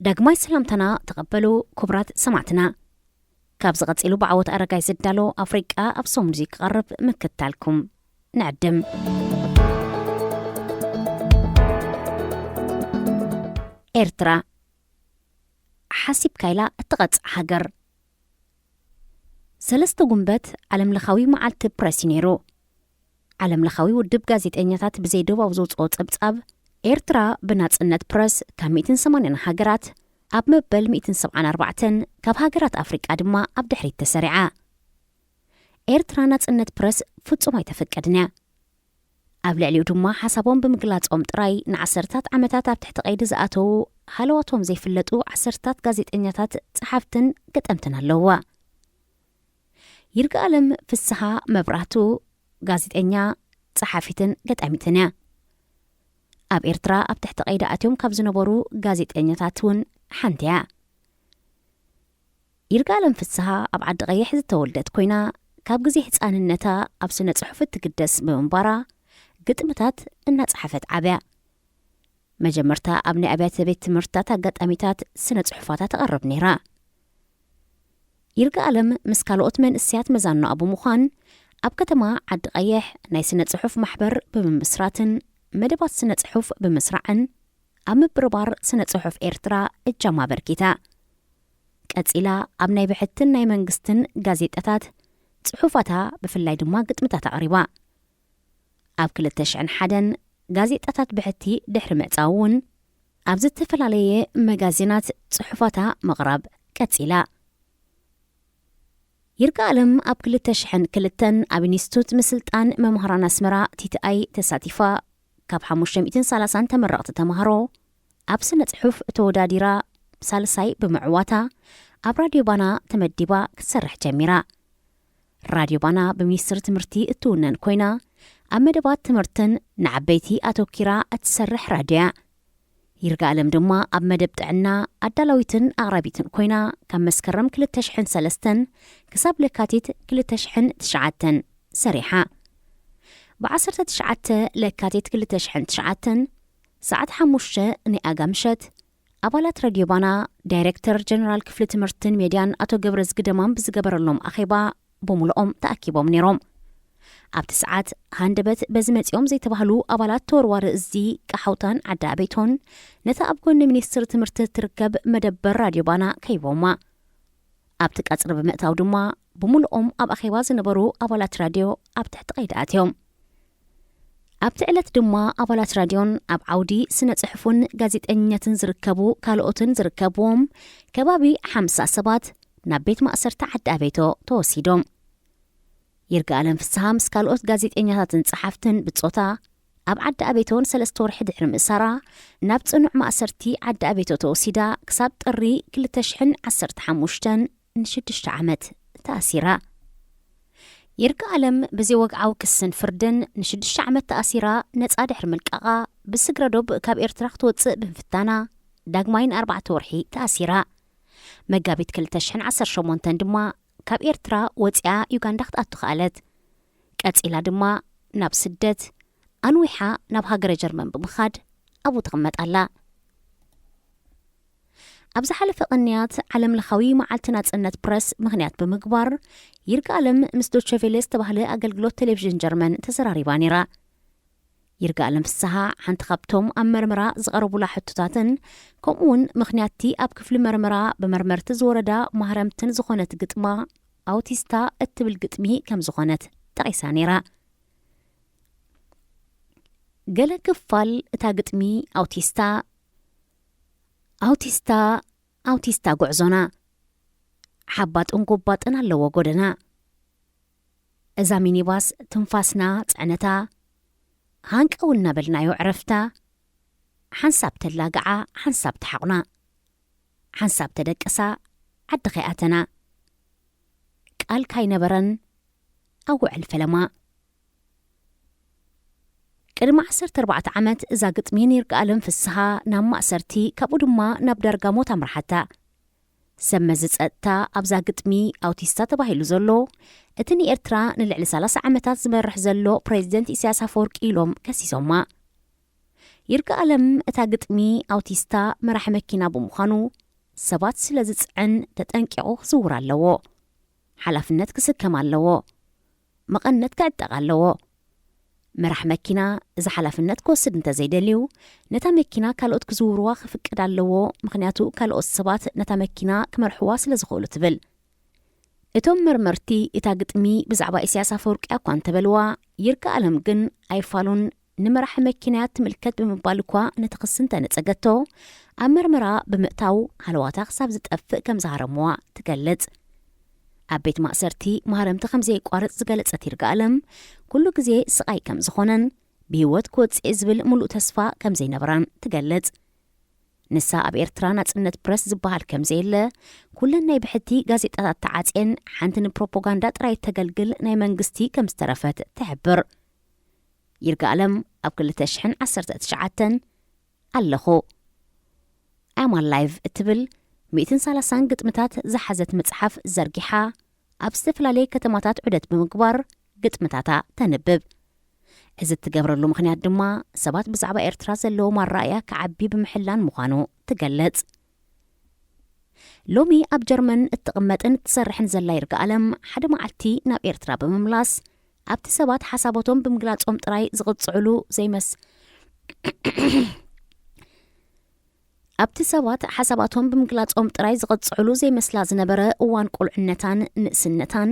ዳግማይ ሰላምታና ተቐበሉ ክቡራት ሰማዕትና። ካብዚ ቀጺሉ ብዓወት ኣረጋይ ዝዳሎ ኣፍሪቃ ኣብ ሰሙን እዚ ክቐርብ ምክታልኩም ንዕድም። ኤርትራ ሓሲብካ ኢላ እትቐጽዕ ሃገር። ሰለስተ ጉንበት ዓለምለኻዊ መዓልቲ ፕረስ እዩ ነይሩ። ዓለምለኻዊ ውድብ ጋዜጠኛታት ብዘይ ደባብ ዘውፅኦ ጸብጻብ፣ ኤርትራ ብናጽነት ፕረስ ካብ ሚእትን ሰማንያን ሃገራት ኣብ መበል ሚእትን ሰብዓን ኣርባዕተን፣ ካብ ሃገራት ኣፍሪቃ ድማ ኣብ ድሕሪት ተሰሪዓ። ኤርትራ ናጽነት ፕረስ ፍጹም ኣይተፈቀድን እያ። ኣብ ልዕሊኡ ድማ ሓሳቦም ብምግላጾም ጥራይ ንዓሰርታት ዓመታት ኣብ ትሕቲ ቀይዲ ዝኣተዉ ሃለዋቶም ዘይፍለጡ ዓሰርታት ጋዜጠኛታት፣ ጸሓፍትን ገጠምትን ኣለውዋ። ይርጋኣለም ፍስሃ መብራህቱ ጋዜጠኛ፣ ጸሓፊትን ገጣሚትን እያ። ኣብ ኤርትራ ኣብ ትሕቲ ቀይዲ ኣትዮም ካብ ዝነበሩ ጋዜጠኛታት እውን ሓንቲ እያ። ይርጋኣለም ፍስሃ ኣብ ዓዲ ቀይሕ ዝተወልደት ኮይና፣ ካብ ግዜ ህጻንነታ ኣብ ስነ ጽሑፍ እትግደስ ብምንባራ፣ ግጥምታት እናጸሓፈት ዓብያ። መጀመርታ ኣብ ናይ ኣብያተ ቤት ትምህርትታት ኣጋጣሚታት ስነ ጽሑፋታ ተቐርብ ነይራ። ይርጋኣለም ምስ ካልኦት መንእሰያት መዛኖኣ ብምዃን፣ ኣብ ከተማ ዓዲ ቀይሕ ናይ ስነ ጽሑፍ ማሕበር ብምምስራትን መደባት ስነ ጽሑፍ ብምስራዕን ኣብ ምብርባር ስነ ጽሑፍ ኤርትራ እጃማ ኣበርኪታ። ቀጺላ ኣብ ናይ ብሕትን ናይ መንግስትን ጋዜጣታት ጽሑፋታ፣ ብፍላይ ድማ ግጥምታት ኣቕሪባ። ኣብ ክልተ ሽሕን ሓደን ጋዜጣታት ብሕቲ ድሕሪ ምዕጻው እውን ኣብ ዝተፈላለየ መጋዚናት ጽሑፋታ ምቕራብ ቀጺላ። ይርጋኣለም ኣብ ክልተ ሽሕን ክልተን ኣብ ኢንስቲቱት ምስልጣን መምህራን ኣስመራ፣ ቲቲኣይ፣ ተሳቲፋ። ካብ ሓሙሽተ ሚእትን ሰላሳን ተመረቕቲ ተማሃሮ ኣብ ስነ ጽሑፍ ተወዳዲራ ሳልሳይ ብምዕዋታ፣ ኣብ ራድዮ ባና ተመዲባ ክትሰርሕ ጀሚራ። ራድዮ ባና ብሚኒስትሪ ትምህርቲ እትውነን ኮይና፣ ኣብ መደባት ትምህርትን ንዓበይቲ ኣተኪራ እትሰርሕ ራድዮ እያ። ይርጋኣለም ድማ ኣብ መደብ ጥዕና ኣዳላዊትን ኣቕራቢትን ኮይና፣ ካብ መስከረም ክልተ ሽሕን ሰለስተን ክሳብ ለካቲት ክልተ ሽሕን ትሽዓተን ሰሪሓ። ብዓሰርተ ትሽዓተ ለካቲት ክልተ ሽሕን ትሽዓተን ሰዓት ሓሙሽተ ናይ ኣጋ ምሸት፣ ኣባላት ራድዮ ባና፣ ዳይሬክተር ጀነራል ክፍሊ ትምህርትን ሜድያን ኣቶ ገብረዝጊ ደማም ብዝገበረሎም ኣኼባ፣ ብምሉኦም ተኣኪቦም ነይሮም። ኣብቲ ሰዓት፣ ሃንደበት በዚ መጺኦም ዘይተባህሉ ኣባላት ተወርዋሪ እዚ ቀሓውታን ዓዲ ኣበይቶን፣ ነታ ኣብ ጎኒ ሚኒስትሪ ትምህርቲ እትርከብ መደበር ራድዮ ባና ከይቦማ። ኣብቲ ቀጽሪ ብምእታው ድማ፣ ብምሉኦም ኣብ ኣኼባ ዝነበሩ ኣባላት ራድዮ ኣብ ትሕቲ ቀይዲ ኣትዮም። ኣብቲ ዕለት ድማ፣ ኣባላት ራድዮን ኣብ ዓውዲ ስነ ጽሑፍን ጋዜጠኝነትን ዝርከቡ ካልኦትን ዝርከብዎም ከባቢ ሓምሳ ሰባት ናብ ቤት ማእሰርቲ ዓዲ ኣቤቶ ተወሲዶም። ይርጋኣለም ፍስሃ ምስ ካልኦት ጋዜጠኛታትን ጸሓፍትን ብጾታ ኣብ ዓዲ ኣቤቶ ንሰለስተ ወርሒ ድሕሪ ምእሳራ፣ ናብ ጽኑዕ ማእሰርቲ ዓዲ ኣቤቶ ተወሲዳ፣ ክሳብ ጥሪ ክልተ ሽሕን ዓሰርተ ሓሙሽተን ንሽዱሽተ ዓመት ተኣሲራ። ይርጋኣለም ብዘይወግዓዊ ክስን ፍርድን ንሽዱሽተ ዓመት ተኣሲራ ነጻ ድሕሪ ምልቃቓ፣ ብስግረ ዶብ ካብ ኤርትራ ክትወጽእ ብምፍታና፣ ዳግማይ ንኣርባዕተ ወርሒ ተኣሲራ። መጋቢት ክልተ ሽሕን ዓሰርተ ሸሞንተን ድማ ካብ ኤርትራ ወጺኣ ዩጋንዳ ክትኣቱ ከኣለት። ቀጺላ ድማ ናብ ስደት ኣንዊሓ ናብ ሃገረ ጀርመን ብምኻድ ኣብኡ ትቕመጥ ኣላ። ኣብ ዝሓለፈ ቅንያት፣ ዓለምለኻዊ መዓልቲ ናጽነት ፕረስ ምኽንያት ብምግባር፣ ይርጋኣለም ምስ ዶቸቬለ ዝተባህለ ኣገልግሎት ቴሌቪዥን ጀርመን ተዘራሪባ ነይራ። ይርጋኣለም ፍስሃ፣ ሓንቲ ካብቶም ኣብ መርመራ ዝቐረቡላ ሕቶታትን፣ ከምኡውን ምኽንያትቲ ኣብ ክፍሊ መርመራ ብመርመርቲ ዝወረዳ ማህረምትን ዝኾነት ግጥማ፣ ኣውቲስታ እትብል ግጥሚ ከም ዝኾነት ጠቒሳ ነይራ። ገለ ክፋል እታ ግጥሚ፣ ኣውቲስታ፣ ኣውቲስታ፣ ኣውቲስታ ጉዕዞና፣ ሓባጥን ጎባጥን ኣለዎ ጎደና። እዛ ሚኒባስ ትንፋስና ጽዕነታ፣ ሃንቀው እናበልናዮ ዕረፍታ፣ ሓንሳብ ተላግዓ፣ ሓንሳብ ተሓቑና፣ ሓንሳብ ተደቅሳ፣ ዓዲ ከይኣተና። ቃል ካይነበረን ኣውዕል ፈለማ። ቅድሚ ዓሰርተ ኣርባዕተ ዓመት እዛ ግጥሚ ንይርጋኣለም ፍስሃ ናብ ማእሰርቲ፣ ካብኡ ድማ ናብ ዳርጋ ሞት ኣምርሓታ። ሰብ መዚ ጸጥታ ኣብዛ ግጥሚ ኣውቲስታ ተባሂሉ ዘሎ፣ እቲ ንኤርትራ ንልዕሊ ሰላሳ ዓመታት ዝመርሕ ዘሎ ፕሬዚደንት ኢሳያስ ኣፈወርቂ ኢሎም ከሲሶማ። ይርጋኣለም እታ ግጥሚ ኣውቲስታ መራሒ መኪና ብምዃኑ ሰባት ስለ ዝጽዕን ተጠንቂቑ ክዝውር ኣለዎ። ሓላፍነት ክስከም ኣለዎ። መቐነት ክዕጠቕ ኣለዎ። መራሕ መኪና እዚ ሓላፍነት ክወስድ እንተዘይደልዩ፣ ነታ መኪና ካልኦት ክዝውርዋ ክፍቅድ ኣለዎ። ምኽንያቱ ካልኦት ሰባት ነታ መኪና ክመርሕዋ ስለ ዝኽእሉ ትብል። እቶም መርመርቲ እታ ግጥሚ ብዛዕባ ኢሳያስ ኣፈወርቂ እኳ እንተበልዋ፣ ይርጋኣለም ግን ኣይፋሉን፣ ንመራሒ መኪናያ ትምልከት ብምባል እኳ ነቲ ክሲ እንተነጸገቶ፣ ኣብ መርመራ ብምእታው ሃለዋታ ክሳብ ዝጠፍእ ከም ዝሃረምዋ ትገልጽ። ኣብ ቤት ማእሰርቲ ማህረምቲ ከም ዘይቋርጽ ዝገለጸት ይርጋኣለም፣ ኩሉ ግዜ ስቓይ ከም ዝኾነን ብህይወት ክወጽእ ዝብል ምሉእ ተስፋ ከም ዘይነበራን ትገልጽ። ንሳ ኣብ ኤርትራ ናጽነት ፕረስ ዝበሃል ከም ዘየለ፣ ኩለን ናይ ብሕቲ ጋዜጣታት ተዓጽየን ሓንቲ ንፕሮፓጋንዳ ጥራይ እተገልግል ናይ መንግስቲ ከም ዝተረፈት ትሕብር። ይርጋኣለም ኣብ ክልተ ሽሕን ዓሰርተ ትሽዓተን ኣለኹ ኣም ኣላይቭ እትብል ሚእትን ሰላሳን ግጥምታት ዝሓዘት መጽሓፍ ዘርጊሓ ኣብ ዝተፈላለየ ከተማታት ዑደት ብምግባር ግጥምታታ ተንብብ። እዚ እትገብረሉ ምኽንያት ድማ ሰባት ብዛዕባ ኤርትራ ዘለዎም ኣረኣእያ ክዓቢ ብምሕላን ምዃኑ ትገልጽ። ሎሚ ኣብ ጀርመን እትቕመጥን እትሰርሕን ዘላ ይርጋኣለም ሓደ መዓልቲ ናብ ኤርትራ ብምምላስ ኣብቲ ሰባት ሓሳባቶም ብምግላጾም ጥራይ ዝቕጽዕሉ ዘይመስ ኣብቲ ሰባት ሓሳባቶም ብምግላጾም ጥራይ ዝቕጽዕሉ ዘይመስላ ዝነበረ እዋን ቁልዕነታን ንእስነታን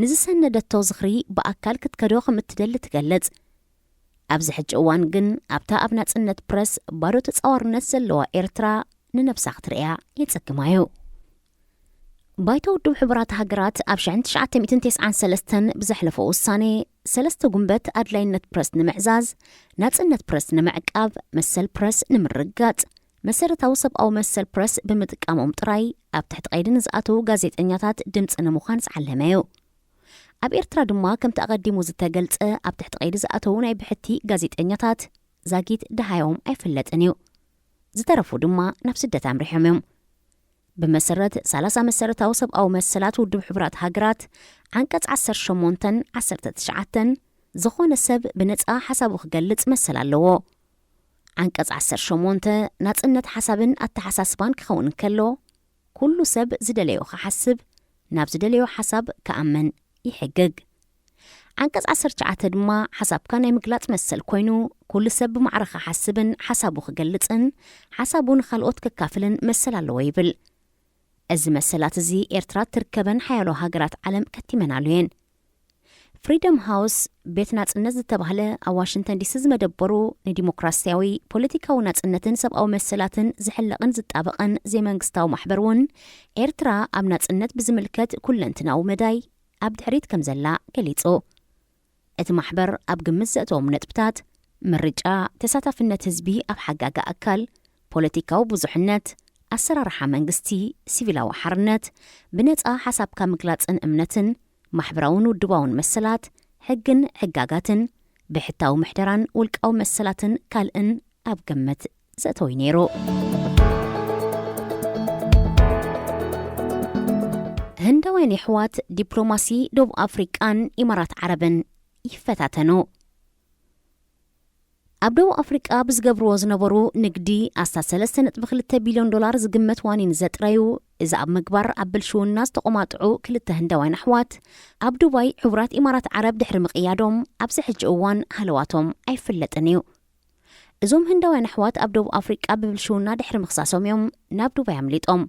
ንዝሰነደቶ ዝኽሪ ብኣካል ክትከዶ ከም እትደሊ ትገልጽ። ኣብዚ ሕጂ እዋን ግን ኣብታ ኣብ ናጽነት ፕረስ ባዶ ተጻዋርነት ዘለዋ ኤርትራ ንነብሳ ክትርእያ የጸግማ እዩ። ባይቶ ውድብ ሕቡራት ሃገራት ኣብ ሽሕን ትሽዓተ ሚእትን ተስዓን ሰለስተን ብዘሕለፎ ውሳኔ ሰለስተ ጉንበት ኣድላይነት ፕረስ ንምዕዛዝ፣ ናጽነት ፕረስ ንምዕቃብ፣ መሰል ፕረስ ንምርግጋጽ፣ መሰረታዊ ሰብኣዊ መሰል ፕረስ ብምጥቃሞም ጥራይ ኣብ ትሕቲ ቀይዲ ንዝኣተዉ ጋዜጠኛታት ድምጺ ንምዃን ዝዓለመ እዩ። ኣብ ኤርትራ ድማ ከምቲ ኣቐዲሙ ዝተገልጸ ኣብ ትሕቲ ቀይዲ ዝኣተዉ ናይ ብሕቲ ጋዜጠኛታት ዛጊት ደሃዮም ኣይፍለጥን እዩ። ዝተረፉ ድማ ናብ ስደት ኣምሪሖም እዮም። ብመሰረት ሰላሳ መሰረታዊ ሰብኣዊ መሰላት ውድብ ሕቡራት ሃገራት ዓንቀጽ ዓሰርተ ሸሞንተን ዓሰርተ ትሽዓተን ዝኾነ ሰብ ብነጻ ሓሳቡ ክገልጽ መሰል ኣለዎ። ዓንቀጽ ዓሰርተ ሸሞንተ ናጽነት ሓሳብን ኣተሓሳስባን ክኸውን እንከሎ፣ ኩሉ ሰብ ዝደለዮ ክሓስብ፣ ናብ ዝደለዮ ሓሳብ ክኣምን ይሕግግ። ዓንቀጽ ዓሰርተ ትሽዓተ ድማ ሓሳብካ ናይ ምግላጽ መሰል ኮይኑ፣ ኩሉ ሰብ ብማዕረ ክሓስብን ሓሳቡ ክገልጽን ሓሳቡ ንኻልኦት ከካፍልን መሰል ኣለዎ ይብል። እዚ መሰላት እዚ ኤርትራ ትርከበን ሓያሎ ሃገራት ዓለም ከቲመናሉ እየን። ፍሪደም ሃውስ ቤት ናጽነት ዝተባህለ ኣብ ዋሽንግተን ዲሲ ዝመደበሩ ንዲሞክራስያዊ ፖለቲካዊ ናጽነትን ሰብኣዊ መሰላትን ዝሕለቕን ዝጣበቕን ዘይመንግስታዊ ማሕበር እውን ኤርትራ ኣብ ናጽነት ብዝምልከት ኩለንትናዊ መዳይ ኣብ ድሕሪት ከም ዘላ ገሊጹ። እቲ ማሕበር ኣብ ግምት ዘእተዎም ነጥብታት ምርጫ፣ ተሳታፍነት ህዝቢ ኣብ ሓጋጋ ኣካል፣ ፖለቲካዊ ብዙሕነት፣ ኣሰራርሓ መንግስቲ፣ ሲቪላዊ ሓርነት፣ ብነጻ ሓሳብካ ምግላጽን እምነትን፣ ማሕበራውን ውድባውን መሰላት፣ ሕግን ሕጋጋትን፣ ብሕታዊ ምሕደራን ውልቃዊ መሰላትን ካልእን ኣብ ግምት ዘእተወ እዩ ነይሩ። ህንዳውያን የሕዋት ዲፕሎማሲ ደቡብ ኣፍሪቃን ኢማራት ዓረብን ይፈታተኑ። ኣብ ደቡብ ኣፍሪቃ ብዝገብርዎ ዝነበሩ ንግዲ ኣስታት ሰለስተ ነጥቢ ክልተ ቢልዮን ዶላር ዝግመት ዋኒን ዘጥረዩ፣ እዚ ኣብ ምግባር ኣብ ብልሽውና ዝተቆማጥዑ ክልተ ህንዳውያን ኣሕዋት ኣብ ዱባይ ሕቡራት ኢማራት ዓረብ ድሕሪ ምቕያዶም ኣብዚ ሕጂ እዋን ሃለዋቶም ኣይፍለጥን እዩ። እዞም ህንዳውያን ኣሕዋት ኣብ ደቡብ ኣፍሪቃ ብብልሽውና ድሕሪ ምኽሳሶም እዮም ናብ ዱባይ ኣምሊጦም።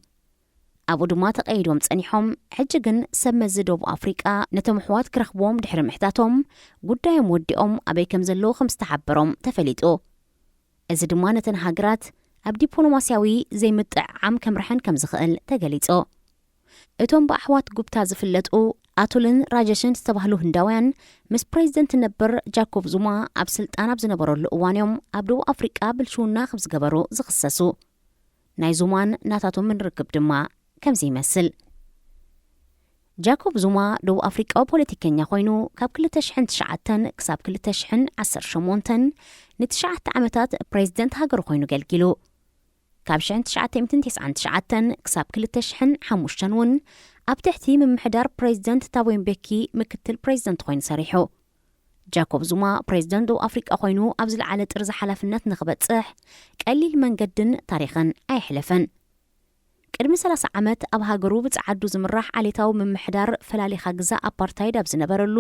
ኣብኡ ድማ ተቐይዶም ጸኒሖም። ሕጂ ግን ሰብ መዚ ደቡብ ኣፍሪቃ ነቶም ኣሕዋት ክረኽብዎም ድሕሪ ምሕታቶም፣ ጉዳዮም ወዲኦም ኣበይ ከም ዘለዉ ከም ዝተሓበሮም ተፈሊጡ። እዚ ድማ ነተን ሃገራት ኣብ ዲፕሎማስያዊ ዘይምጥዕዓም ከምርሐን ከም ዝኽእል ተገሊጹ። እቶም ብኣሕዋት ጉፕታ ዝፍለጡ ኣቱልን ራጀሽን ዝተባህሉ ህንዳውያን፣ ምስ ፕሬዚደንት ነበር ጃኮብ ዙማ ኣብ ስልጣን ኣብ ዝነበረሉ እዋን እዮም ኣብ ደቡብ ኣፍሪቃ ብልሽውና ከም ዝገበሩ ዝኽሰሱ። ናይ ዙማን ናታቶምን ርክብ ድማ ከምዚ ይመስል። ጃኮብ ዙማ ደቡብ ኣፍሪቃዊ ፖለቲከኛ ኮይኑ፣ ካብ ክልተ ሽሕን ትሽዓተን ክሳብ ክልተ ሽሕን ዓሰርተ ሸሞንተን ንትሽዓተ ዓመታት ፕሬዚደንት ሃገሩ ኮይኑ ኣገልጊሉ። ካብ ሽሕን ትሽዓተ ሚእትን ተስዓን ትሽዓተን ክሳብ ክልተ ሽሕን ሓሙሽተን እውን ኣብ ትሕቲ ምምሕዳር ፕሬዚደንት ታቦ ምቤኪ ምክትል ፕሬዚደንት ኮይኑ ሰሪሑ። ጃኮብ ዙማ ፕሬዚደንት ደቡብ ኣፍሪቃ ኮይኑ ኣብ ዝለዓለ ጥርዚ ሓላፍነት ንኽበጽሕ ቀሊል መንገድን ታሪኽን ኣየሕለፈን። ቅድሚ ሰላሳ ዓመት ኣብ ሃገሩ ብጸዓዱ ዝምራሕ ዓሌታዊ ምምሕዳር ፈላሊኻ ግዛእ ኣፓርታይድ ኣብ ዝነበረሉ፣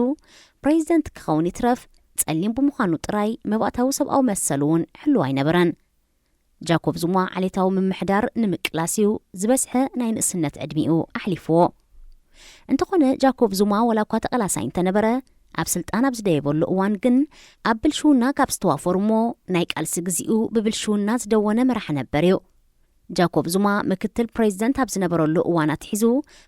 ፕሬዚደንት ክኸውን ይትረፍ ጸሊም ብምዃኑ ጥራይ መባእታዊ ሰብኣዊ መሰሉ እውን ሕሉው ኣይነበረን። ጃኮብ ዙማ ዓሌታዊ ምምሕዳር ንምቅላስ እዩ ዝበዝሐ ናይ ንእስነት ዕድሚኡ ኣሕሊፍዎ። እንተኾነ ጃኮብ ዙማ ዋላ እኳ ተቐላሳይ እንተነበረ፣ ኣብ ስልጣን ኣብ ዝደየበሉ እዋን ግን ኣብ ብልሽውና ካብ ዝተዋፈሩ እሞ ናይ ቃልሲ ግዚኡ ብብልሽውና ዝደወነ መራሒ ነበር እዩ። ጃኮብ ዙማ ምክትል ፕሬዚደንት ኣብ ዝነበረሉ እዋን ኣትሒዙ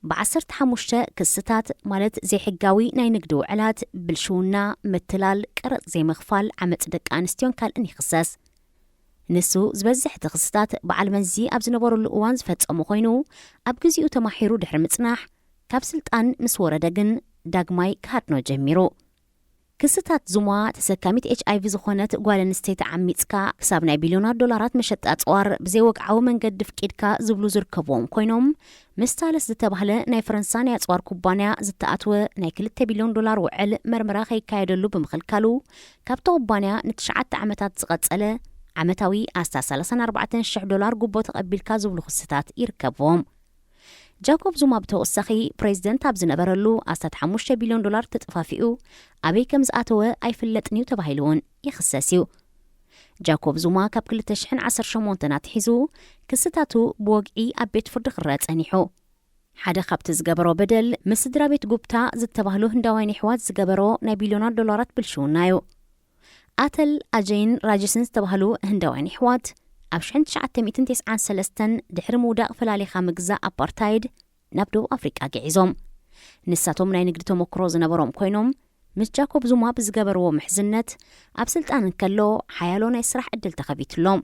ብ15 ክስታት ማለት ዘይሕጋዊ ናይ ንግዲ ውዕላት፣ ብልሽውና፣ ምትላል፣ ቀረጽ ዘይምኽፋል፣ ዓመጽ ደቂ ኣንስትዮን ካልእን ይኽሰስ። ንሱ ዝበዝሕ እቲ ክስታት በዓል መዚ ኣብ ዝነበረሉ እዋን ዝፈጸሙ ኮይኑ፣ ኣብ ግዚኡ ተማሒሩ ድሕሪ ምጽናሕ ካብ ስልጣን ምስ ወረደ ግን ዳግማይ ክሃድኖ ጀሚሩ። ክስታት ዙማ ተሰካሚት ኤች ኣይ ቪ ዝኾነት ጓል ኣንስተይቲ ዓሚጽካ ክሳብ ናይ ቢልዮናት ዶላራት መሸጣ ኣጽዋር ብዘይወግዓዊ መንገዲ ፍቂድካ ዝብሉ ዝርከብዎም ኮይኖም፣ ምስ ታለስ ዝተባህለ ናይ ፈረንሳ ናይ ኣጽዋር ኩባንያ ዝተኣትወ ናይ ክልተ ቢልዮን ዶላር ውዕል መርመራ ከይካየደሉ ብምኽልካሉ፣ ካብቲ ኩባንያ ንትሽዓተ ዓመታት ዝቐጸለ ዓመታዊ ኣስታት ሰላሳን ኣርባዕተን ሽሕ ዶላር ጉቦ ተቐቢልካ ዝብሉ ክስታት ይርከብዎም። ጃኮብ ዙማ ብተወሳኺ ፕሬዚደንት ኣብ ዝነበረሉ ኣስታት ሓሙሽተ ቢልዮን ዶላር ተጠፋፊኡ ኣበይ ከም ዝኣተወ ኣይፍለጥን እዩ ተባሂሉ እውን ይኽሰስ እዩ። ጃኮብ ዙማ ካብ ክልተ ሽሕን ዓሰርተ ሸሞንተን ኣትሒዙ ክስታቱ ብወግዒ ኣብ ቤት ፍርዲ ክረአ ጸኒሑ። ሓደ ካብቲ ዝገበሮ በደል ምስ ስድራ ቤት ጉፕታ ዝተባህሉ ህንዳውያን የሕዋት ዝገበሮ ናይ ቢልዮናት ዶላራት ብልሽውና እዩ። ኣተል ኣጀይን ራጀስን ዝተባህሉ ህንዳውያን የሕዋት ኣብ ሽሕን ትሽዓተ ሚእትን ተስዓን ሰለስተን ድሕሪ ምውዳቕ ፈላሊኻ ምግዛእ ኣፓርታይድ ናብ ደቡብ ኣፍሪቃ ግዒዞም። ንሳቶም ናይ ንግዲ ተመክሮ ዝነበሮም ኮይኖም ምስ ጃኮብ ዙማ ብዝገበርዎ ምሕዝነት ኣብ ስልጣን እንከሎ ሓያሎ ናይ ስራሕ ዕድል ተኸፊትሎም።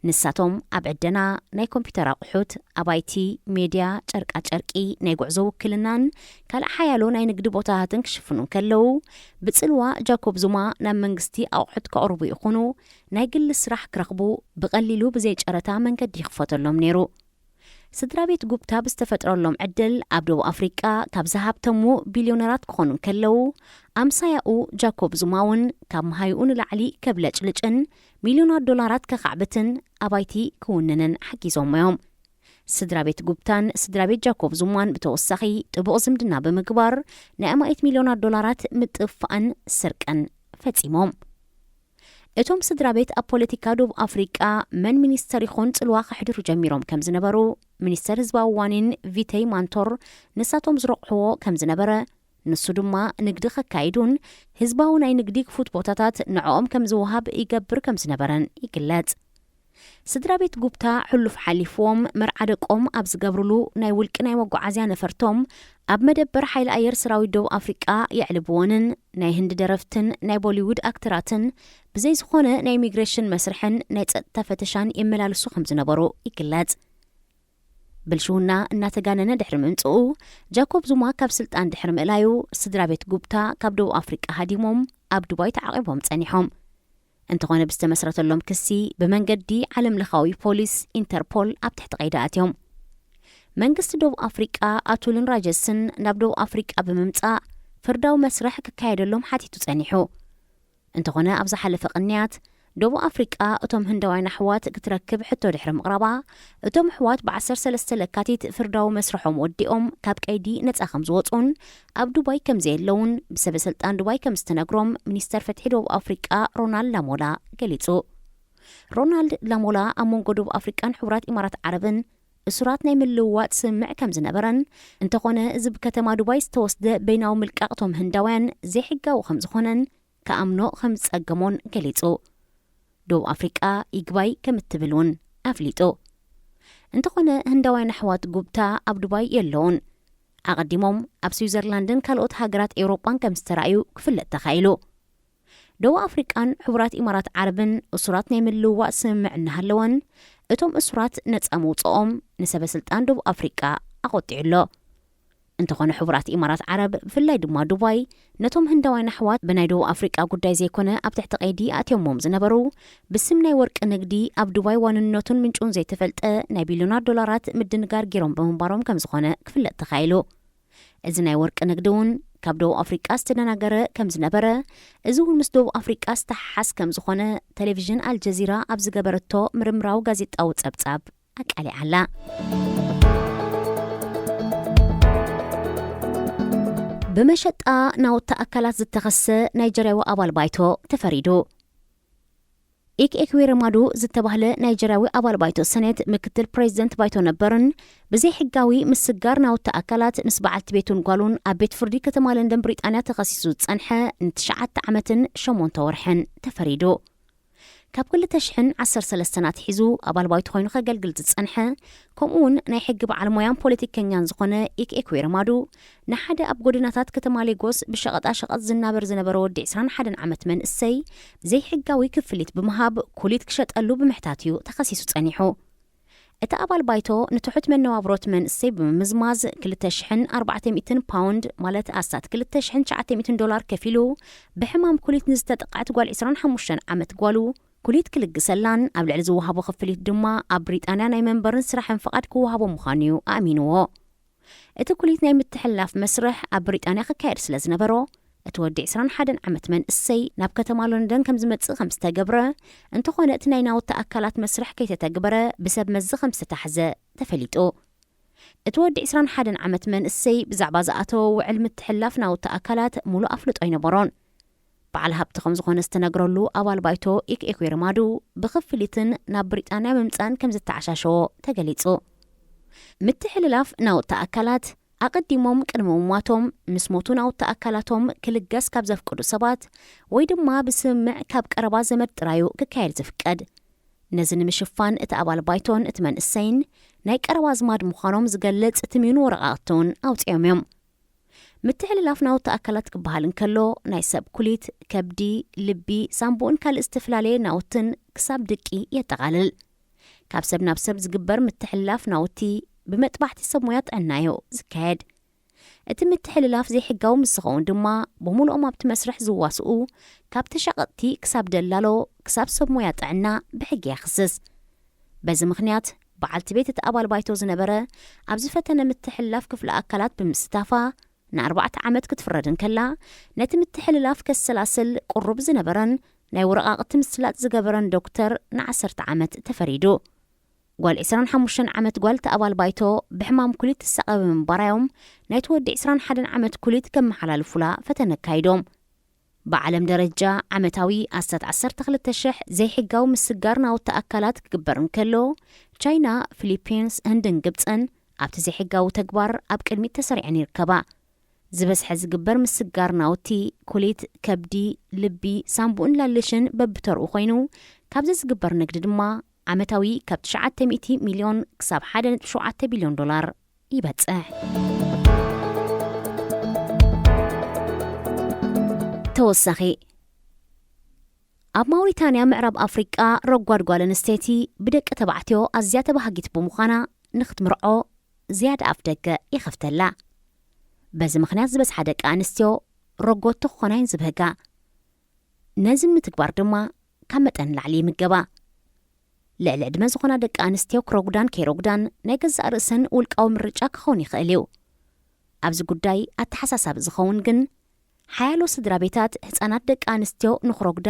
ንሳቶም ኣብ ዕደና፣ ናይ ኮምፒውተር ኣቑሑት፣ ኣብ ኣይ ቲ፣ ሜድያ፣ ጨርቃጨርቂ፣ ናይ ጉዕዞ ውክልናን ካልእ ሓያሎ ናይ ንግዲ ቦታታትን ክሽፍኑ እንከለዉ፣ ብጽልዋ ጃኮብ ዙማ ናብ መንግስቲ ኣቑሑት ከቕርቡ ይኹኑ ናይ ግሊ ስራሕ ክረኽቡ ብቐሊሉ ብዘይ ጨረታ መንገዲ ይኽፈተሎም ነይሩ። ስድራ ቤት ጉፕታ ብዝተፈጥረሎም ዕድል ኣብ ደቡብ ኣፍሪቃ ካብ ዝሃብተሙ ቢልዮነራት ክኾኑ እንከለዉ፣ ኣምሳያኡ ጃኮብ ዙማ እውን ካብ መሃይኡ ንላዕሊ ከብለጭልጭን ሚልዮናት ዶላራት ከኻዕብትን ኣብ ኣይ ቲ ክውንንን ሓጊዞሞ እዮም። ስድራ ቤት ጉፕታን ስድራ ቤት ጃኮብ ዙማን ብተወሳኺ ጥቡቕ ዝምድና ብምግባር ናይ ኣማኢት ሚልዮናት ዶላራት ምጥፍፋእን ስርቅን ፈጺሞም። እቶም ስድራ ቤት ኣብ ፖለቲካ ደቡብ ኣፍሪቃ መን ሚኒስተር ይኹን ጽልዋ ከሕድሩ ጀሚሮም ከም ዝነበሩ ሚኒስተር ህዝባዊ ዋኒን ቪተይ ማንቶር ንሳቶም ዝረቑሕዎ ከም ዝነበረ፣ ንሱ ድማ ንግዲ ከካይዱን ህዝባዊ ናይ ንግዲ ክፉት ቦታታት ንዕኦም ከም ዝወሃብ ይገብር ከም ዝነበረን ይግለጽ። ስድራ ቤት ጉፕታ ሕሉፍ ሓሊፍዎም መርዓ ደቆም ኣብ ዝገብርሉ ናይ ውልቂ ናይ መጓዓዝያ ነፈርቶም ኣብ መደበር ሓይሊ ኣየር ሰራዊት ደቡብ ኣፍሪቃ የዕልብወንን ናይ ህንዲ ደረፍትን ናይ ቦሊውድ ኣክተራትን ብዘይ ዝኾነ ናይ ኢሚግሬሽን መስርሕን ናይ ጸጥታ ፈተሻን የመላልሱ ከም ዝነበሩ ይግለጽ። ብልሽውና እናተጋነነ ድሕሪ ምምጽኡ፣ ጃኮብ ዙማ ካብ ስልጣን ድሕሪ ምእላዩ፣ ስድራ ቤት ጉፕታ ካብ ደቡብ ኣፍሪቃ ሃዲሞም ኣብ ዱባይ ተዓቒቦም ጸኒሖም። እንተኾነ ብዝተመስረተሎም ክሲ ብመንገዲ ዓለም ለኻዊ ፖሊስ ኢንተርፖል ኣብ ትሕቲ ቀይዲ ኣትዮም። መንግስቲ ደቡብ ኣፍሪቃ ኣቱልን ራጀስን ናብ ደቡብ ኣፍሪቃ ብምምጻእ ፍርዳዊ መስርሕ ክካየደሎም ሓቲቱ ጸኒሑ። እንተኾነ ኣብ ዝሓለፈ ቅንያት ደቡብ ኣፍሪቃ እቶም ህንዳውያን ኣሕዋት ክትረክብ ሕቶ ድሕሪ ምቕራባ፣ እቶም ኣሕዋት ብ13 ለካቲት ፍርዳዊ መስርሖም ወዲኦም ካብ ቀይዲ ነጻ ከም ዝወጹን ኣብ ዱባይ ከም ዘየለውን ብሰበ ስልጣን ዱባይ ከም ዝተነግሮም ሚኒስተር ፍትሒ ደቡብ ኣፍሪቃ ሮናልድ ላሞላ ገሊጹ። ሮናልድ ላሞላ ኣብ መንጎ ደቡብ ኣፍሪቃን ሕቡራት ኢማራት ዓረብን እሱራት ናይ ምልውዋጥ ስምምዕ ከም ዝነበረን፣ እንተኾነ እዚ ብከተማ ዱባይ ዝተወስደ በይናዊ ምልቃቕ እቶም ህንዳውያን ዘይሕጋዊ ከም ዝኾነን ክኣምኖ ከም ዝጸገሞን ገሊጹ። ደቡብ ኣፍሪቃ ይግባይ ከም እትብል እውን ኣፍሊጡ። እንተኾነ ህንዳውያን ኣሕዋት ጉብታ ኣብ ዱባይ የለውን። ኣቐዲሞም ኣብ ስዊዘርላንድን ካልኦት ሃገራት ኤውሮጳን ከም ዝተራእዩ ክፍለጥ ተኻኢሉ። ደቡብ ኣፍሪቃን ሕቡራት ኢማራት ዓረብን እሱራት ናይ ምልውዋጥ ስምምዕ እናሃለወን፣ እቶም እሱራት ነጻ ምውጽኦም ንሰበ ስልጣን ደቡብ ኣፍሪቃ ኣቖጢዑ ኣሎ። እንተኾነ ሕቡራት ኢማራት ዓረብ፣ ብፍላይ ድማ ዱባይ፣ ነቶም ህንዳውያን ኣሕዋት ብናይ ደቡብ ኣፍሪቃ ጉዳይ ዘይኮነ ኣብ ትሕቲ ቀይዲ ኣእትዮሞም ዝነበሩ፣ ብስም ናይ ወርቂ ንግዲ ኣብ ዱባይ ዋንነቱን ምንጩን ዘይተፈልጠ ናይ ቢልዮናት ዶላራት ምድንጋር ገይሮም ብምንባሮም ከም ዝኾነ ክፍለጥ ተኻኢሉ። እዚ ናይ ወርቂ ንግዲ እውን ካብ ደቡብ ኣፍሪቃ ዝተደናገረ ከም ዝነበረ፣ እዚ እውን ምስ ደቡብ ኣፍሪቃ ዝተሓሓዝ ከም ዝኾነ ቴሌቪዥን ኣልጀዚራ ኣብ ዝገበረቶ ምርምራዊ ጋዜጣዊ ጸብጻብ ኣቃሊዓ ኣላ። ብመሸጣ ናውቲ ኣካላት ዝተኸሰ ናይጀርያዊ ኣባል ባይቶ ተፈሪዱ። ኢክ ኤክዌረማዱ ዝተባህለ ናይጀርያዊ ኣባል ባይቶ ሰኔት፣ ምክትል ፕሬዚደንት ባይቶ ነበርን ብዘይሕጋዊ ምስጋር ናውቲ ኣካላት ምስ በዓልቲ ቤቱን ጓሉን ኣብ ቤት ፍርዲ ከተማ ለንደን ብሪጣንያ ተኸሲሱ ዝጸንሐ ንትሽዓተ ዓመትን ሸሞንተ ወርሕን ተፈሪዱ። ካብ ክልተ ሽሕን ዓሰርተ ሰለስተን ኣትሒዙ ኣባል ባይቶ ኮይኑ ከገልግል ዝጸንሐ፣ ከምኡውን ናይ ሕጊ በዓል ሞያን ፖለቲከኛን ዝኾነ ኢክ ኤክዌረማዱ፣ ንሓደ ኣብ ጎደናታት ከተማ ሌጎስ ብሸቐጣ ሸቐጥ ዝናበር ዝነበረ ወዲ ዕስራን ሓደን ዓመት መንእሰይ ዘይሕጋዊ ክፍሊት ብምሃብ ኩሊት ክሸጠሉ ብምሕታት እዩ ተኸሲሱ ጸኒሑ። እቲ ኣባል ባይቶ ንትሑት መነባብሮት መንእሰይ ብምምዝማዝ ክልተ ሽሕን ኣርባዕተ ሚእትን ፓውንድ፣ ማለት ኣስታት ክልተ ሽሕን ትሽዓተ ሚእትን ዶላር ከፊሉ፣ ብሕማም ኩሊት ንዝተጠቕዐት ጓል ዕስራን ሓሙሽተን ዓመት ጓሉ ኩሊት ክልግሰላን ኣብ ልዕሊ ዝወሃቦ ክፍሊት ድማ ኣብ ብሪጣንያ ናይ መንበርን ስራሕን ፍቓድ ክወሃቦ ምዃኑ እዩ ኣእሚንዎ። እቲ ኩሊት ናይ ምትሕልላፍ መስርሕ ኣብ ብሪጣንያ ክካየድ ስለ ዝነበሮ፣ እቲ ወዲ ዕስራን ሓደን ዓመት መንእሰይ ናብ ከተማ ሎንደን ከም ዝመጽእ ከም ዝተገብረ፣ እንተኾነ እቲ ናይ ናውቲ ኣካላት መስርሕ ከይተተግበረ ብሰብ መዚ ከም ዝተታሕዘ ተፈሊጡ። እቲ ወዲ ዕስራን ሓደን ዓመት መንእሰይ ብዛዕባ ዝኣተወ ውዕል ምትሕልላፍ ናውቲ ኣካላት ሙሉእ ኣፍልጦ ኣይነበሮን። በዓል ሃብቲ ከም ዝኾነ ዝተነግረሉ ኣባል ባይቶ ኢክ ኤክዌርማዱ፣ ብኽፍሊትን ናብ ብሪጣንያ ምምጻእን ከም ዝተዓሻሸዎ ተገሊጹ። ምትሕልላፍ ናውቲ ኣካላት፣ ኣቐዲሞም ቅድሚ ምሟቶም ምስ ሞቱ ናውቲ ኣካላቶም ክልገስ ካብ ዘፍቅዱ ሰባት ወይ ድማ ብስምምዕ ካብ ቀረባ ዘመድ ጥራዩ ክካየድ ዝፍቀድ። ነዚ ንምሽፋን እቲ ኣባል ባይቶን እቲ መንእሰይን ናይ ቀረባ ኣዝማድ ምዃኖም ዝገልጽ ትምዩን ወረቓቕትን ኣውጺኦም እዮም። ምትሕልላፍ ናውቲ ኣካላት ክበሃል እንከሎ፣ ናይ ሰብ ኩሊት፣ ከብዲ፣ ልቢ፣ ሳንቡእን ካልእ ዝተፈላለየ ናውትን ክሳብ ድቂ የጠቓልል። ካብ ሰብ ናብ ሰብ ዝግበር ምትሕልላፍ ናውቲ ብመጥባሕቲ ሰብ ሞያ ጥዕና እዩ ዝካየድ። እቲ ምትሕልላፍ ዘይሕጋዊ ምስ ዝኸውን ድማ፣ ብምሉኦም ኣብቲ መስርሕ ዝዋስኡ፣ ካብ ተሻቐጥቲ ክሳብ ደላሎ፣ ክሳብ ሰብ ሞያ ጥዕና ብሕጊ የኽስስ። በዚ ምኽንያት፣ በዓልቲ ቤት እቲ ኣባል ባይቶ ዝነበረ፣ ኣብ ዝፈተነ ምትሕልላፍ ክፍሊ ኣካላት ብምስታፋ፣ ንኣርባዕተ ዓመት ክትፍረድ እንከላ፣ ነቲ ምትሕልላፍ ከሰላስል ቅሩብ ዝነበረን ናይ ወረቓቕቲ ምስላጥ ዝገበረን ዶክተር ንዓሰርተ ዓመት ተፈሪዱ። ጓል ዕስራን ሓሙሽተን ዓመት ጓል እቲ ኣባል ባይቶ ብሕማም ኩሊት ትሳቐ ብምንባራዮም፣ ናይቲ ወዲ ዕስራን ሓደን ዓመት ኩሊት ከመሓላልፉላ ፈተነ ኣካይዶም። ብዓለም ደረጃ ዓመታዊ ኣስታት ዓሰርተ ክልተ ሽሕ ዘይሕጋዊ ምስጋር ናውቲ ኣካላት ክግበር እንከሎ፣ ቻይና፣ ፊሊፒንስ፣ ህንድን ግብጽን ኣብቲ ዘይሕጋዊ ተግባር ኣብ ቅድሚት ተሰሪዐን ይርከባ። ዝበዝሐ ዝግበር ምስጋር ናውቲ፣ ኩሊት፣ ከብዲ፣ ልቢ፣ ሳንቡእን ላልሽን በብተርኡ ኮይኑ፣ ካብዚ ዝግበር ንግዲ ድማ ዓመታዊ ካብ ትሽዓተ ሚእቲ ሚልዮን ክሳብ ሓደ ነጥቢ ሸውዓተ ቢልዮን ዶላር ይበጽሕ። ተወሳኺ፣ ኣብ ማውሪታንያ ምዕራብ ኣፍሪቃ ረጓድ ጓል ኣንስተይቲ ብደቂ ተባዕትዮ ኣዝያ ተባሃጊት ብምዃና ንኽትምርዖ ዝያዳ ኣፍ ደገ ይኸፍተላ። በዚ ምኽንያት ዝበዝሓ ደቂ ኣንስትዮ ረጎድቲ ክኾና እየን ዝብህጋ። ነዚ ንምትግባር ድማ ካብ መጠን ንላዕሊ ይምገባ። ልዕሊ ዕድመ ዝኾና ደቂ ኣንስትዮ ክረጉዳን ከይረጉዳን ናይ ገዛእ ርእሰን ውልቃዊ ምርጫ ክኸውን ይኽእል እዩ። ኣብዚ ጉዳይ ኣተሓሳሳቢ ዝኸውን ግን፣ ሓያሎ ስድራ ቤታት ህጻናት ደቂ ኣንስትዮ ንኽረጉዳ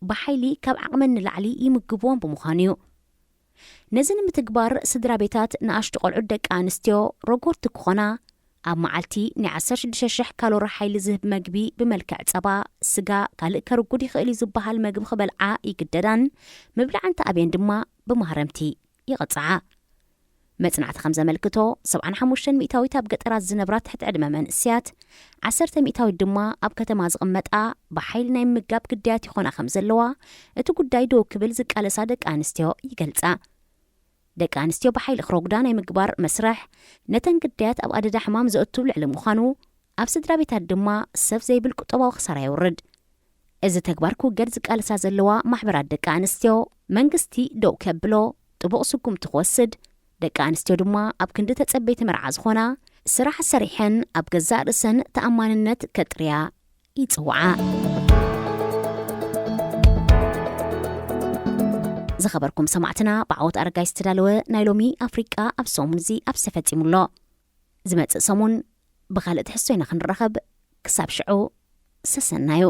ብሓይሊ ካብ ዓቕመን ንላዕሊ ይምግብዎም ብምዃኑ እዩ። ነዚ ንምትግባር ስድራ ቤታት ንኣሽቱ ቆልዑት ደቂ ኣንስትዮ ረጎድቲ ክኾና ኣብ መዓልቲ ናይ ዓሰርተ ሽዱሽተ ሽሕ ካሎሪ ሓይሊ ዝህብ መግቢ ብመልክዕ ጸባ፣ ስጋ፣ ካልእ ከርጉድ ይኽእል እዩ ዝበሃል መግቢ ክበልዓ ይግደዳን ምብላዕ እንተኣብየን ድማ ብማህረምቲ ይቕጽዓ። መጽናዕቲ ከም ዘመልክቶ፣ ሰብዓን ሓሙሽተን ሚእታዊት ኣብ ገጠራት ዝነብራ ትሕቲ ዕድመ መንእስያት፣ ዓሰርተ ሚእታዊት ድማ ኣብ ከተማ ዝቕመጣ ብሓይሊ ናይ ምምጋብ ግዳያት ይኾና ከም ዘለዋ እቲ ጉዳይ ደው ክብል ዝቃለሳ ደቂ ኣንስትዮ ይገልጻ። ደቂ ኣንስትዮ ብሓይሊ ክረጉዳ ናይ ምግባር መስርሕ ነተን ግዳያት ኣብ ኣደዳ ሕማም ዘእቱ ልዕሊ ምዃኑ፣ ኣብ ስድራ ቤታት ድማ ሰብ ዘይብል ቁጠባዊ ክሳራ የውርድ። እዚ ተግባር ክውገድ ዝቃለሳ ዘለዋ ማሕበራት ደቂ ኣንስትዮ፣ መንግስቲ ደው ከብሎ፣ ጥቡቕ ስጉምቲ ክወስድ፣ ደቂ ኣንስትዮ ድማ ኣብ ክንዲ ተጸበይቲ መርዓ ዝኾና፣ ስራሕ ሰሪሐን ኣብ ገዛእ ርእሰን ተኣማንነት ከጥርያ ይጽውዓ። ዝኸበርኩም ሰማዕትና፣ ብዓወት ኣረጋይ ዝተዳለወ ናይ ሎሚ ኣፍሪቃ ኣብ ሰሙን እዚ ኣብዚ ተፈጺሙ ኣሎ። ዝመጽእ ሰሙን ብኻልእ ትሕዝቶ ኢና ክንራኸብ። ክሳብ ሽዑ ሰሰናዩ።